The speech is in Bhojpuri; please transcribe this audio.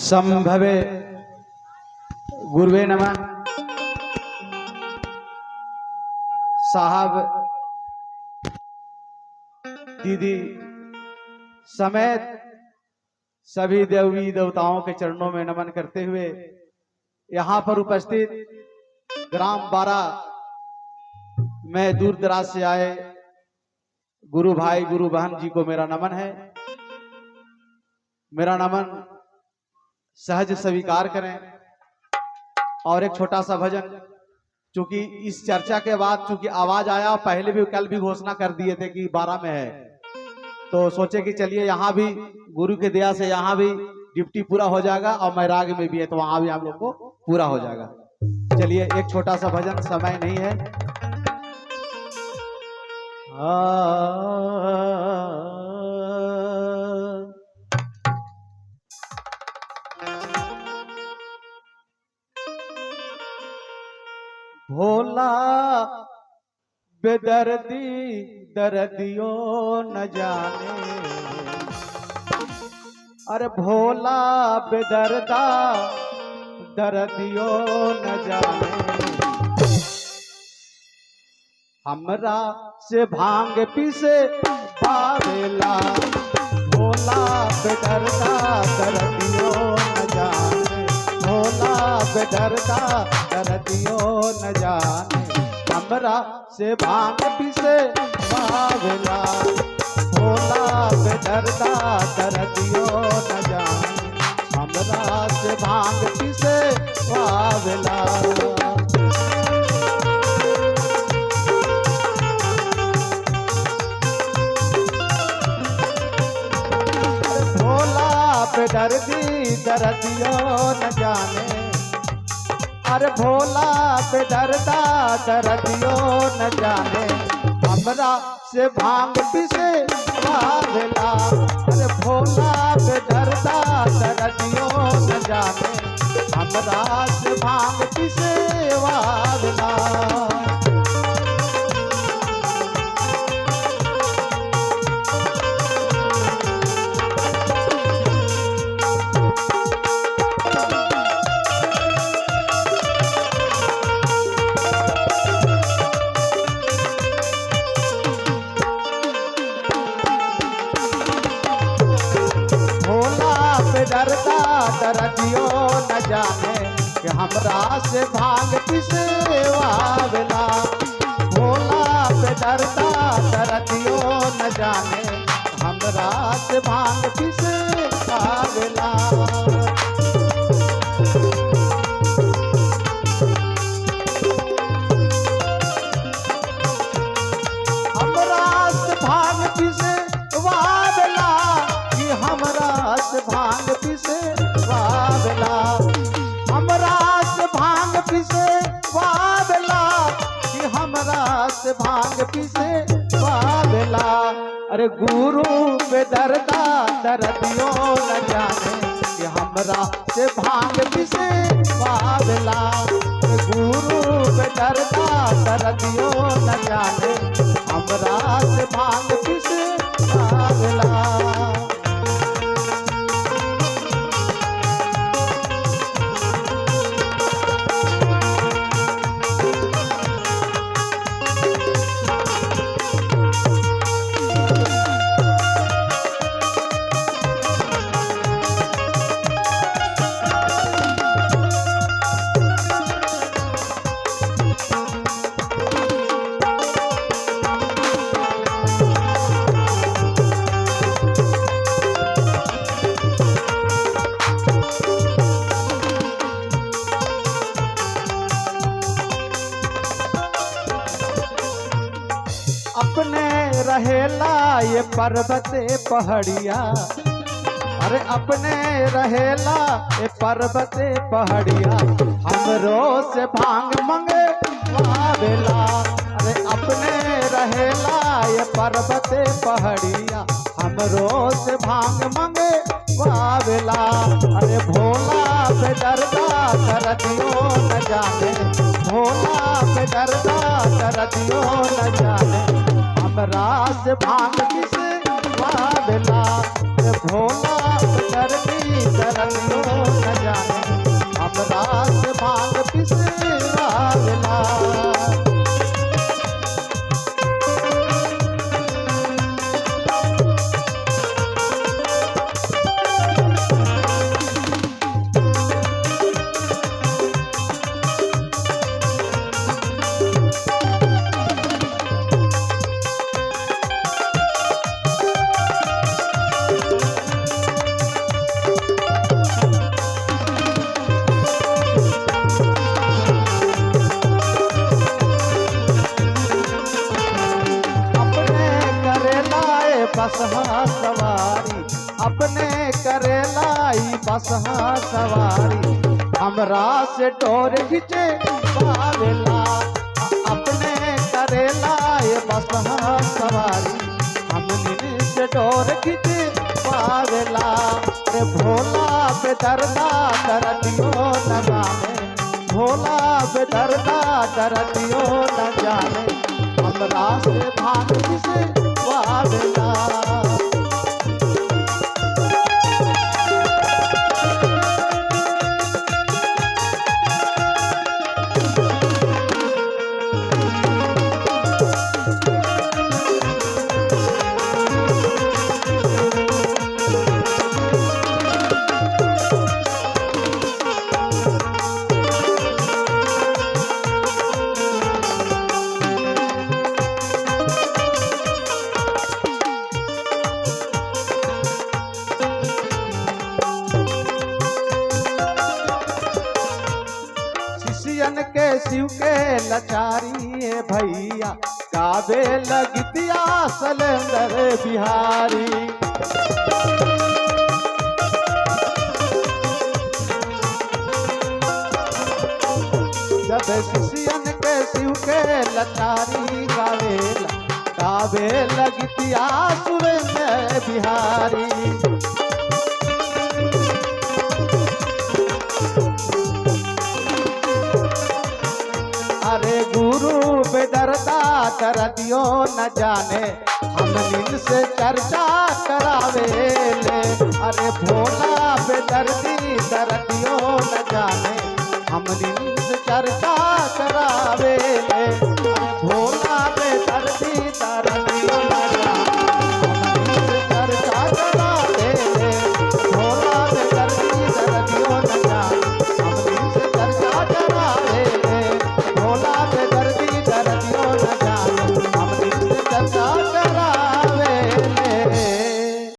संभवे गुरुवे नमः। साहब, दीदी समेत सभी देवी देवताओं के चरणों में नमन करते हुए यहाँ पर उपस्थित ग्राम 12 में दूर दराज से आए गुरु भाई गुरु बहन जी को मेरा नमन है। मेरा नमन सहज स्वीकार करें। और एक छोटा सा भजन, चूंकि इस चर्चा के बाद चूंकि आवाज आया, पहले भी कल भी घोषणा कर दिए थे कि 12 में है, तो सोचे कि चलिए यहाँ भी गुरु के दया से यहाँ भी ड्यूटी पूरा हो जाएगा और मैराग में भी है तो वहां भी आप लोग को पूरा हो जाएगा। चलिए एक छोटा सा भजन, समय नहीं है। भोला बेदर्दी दर्दियों न जाने, अरे भोला बेदर्दा दर्दियों न जाने, हमरा से भांग पीसे पावेला। भोला बेदर्दा दर्दियों न जाने, भोला बेदर्दा दर्दियों न जाने, हमरा से भांग पीसे पावेला। भोला बेदर्दा दर्दियों न जाने, हमरा से भांग पीसे पावेला। भोला बेदर्दी दर्दियों न जाने, अरे भोला बेदर्दा दर्दियों न जाने, हमरा से भांग पीसे पावेला। अरे भोला बेदर्दा दर्दियों न जाने, हमरा से भांग पीसे पावेला। डरता दर्दियों न जाने कि हमरा से भांग पीसे वावेला। भोला पे डरता दर्दियों न जाने, हमरा से भांग पीसे वावेला। हमरा से भांग पीसे वावेला, कि हमरा से भांग पीसे वावेला। हमरा से भांग पीसे वावेला, कि हमरा से भांग पीसे वावेला। अरे गुरु बेदर्दा दर्दियों न जाने, कि हमरा से भांग पीसे वावेला। अरे गुरु बेदर्दा दर्दियों न जाने, हमरा से भांग पीसे वावेला। अपने रहेला ये पर्वत पहाड़िया, अरे अपने रहेला ये पर्वत पहाड़िया, हमरो से भांग मंगे वावेला। अरे अपने रहेला ये पर्वत पहाड़िया, हमरो से भांग मंगे वावेला। अरे भोला बेदर्दा दर्दियों न जाने, भोला बेदर्दा दर्दियों न जाने, हमरा से भांग पीसे वावेला। भोला बेदर्दी दर्दियों बसहा सवारी, अपने करेला ई बसहा सवारी, हमरा से डोर खींचे पावेला। अपने करेला ये बसहा सवारी, हमनिन से डोर खींचे पावेला। रे भोला बेदर्दा दर्दियो न जाने, भोला बेदर्दा दर्दियो न जाने, हमरा से भांग से पावेला। शिष्यन के शिव के लचारी है भैया, गावे लगतिया सलेंदर बिहारी। जब शिष्यन के शिव के लचारी गावेला, गावे लगतिया सुरेंद्र बिहारी। अरे गुरु बेदर्दा कर दियो न जाने, हम निन से चर्चा करावे ले। अरे भोला बेदर्दी कर दियो न जाने, हम निन से चर्चा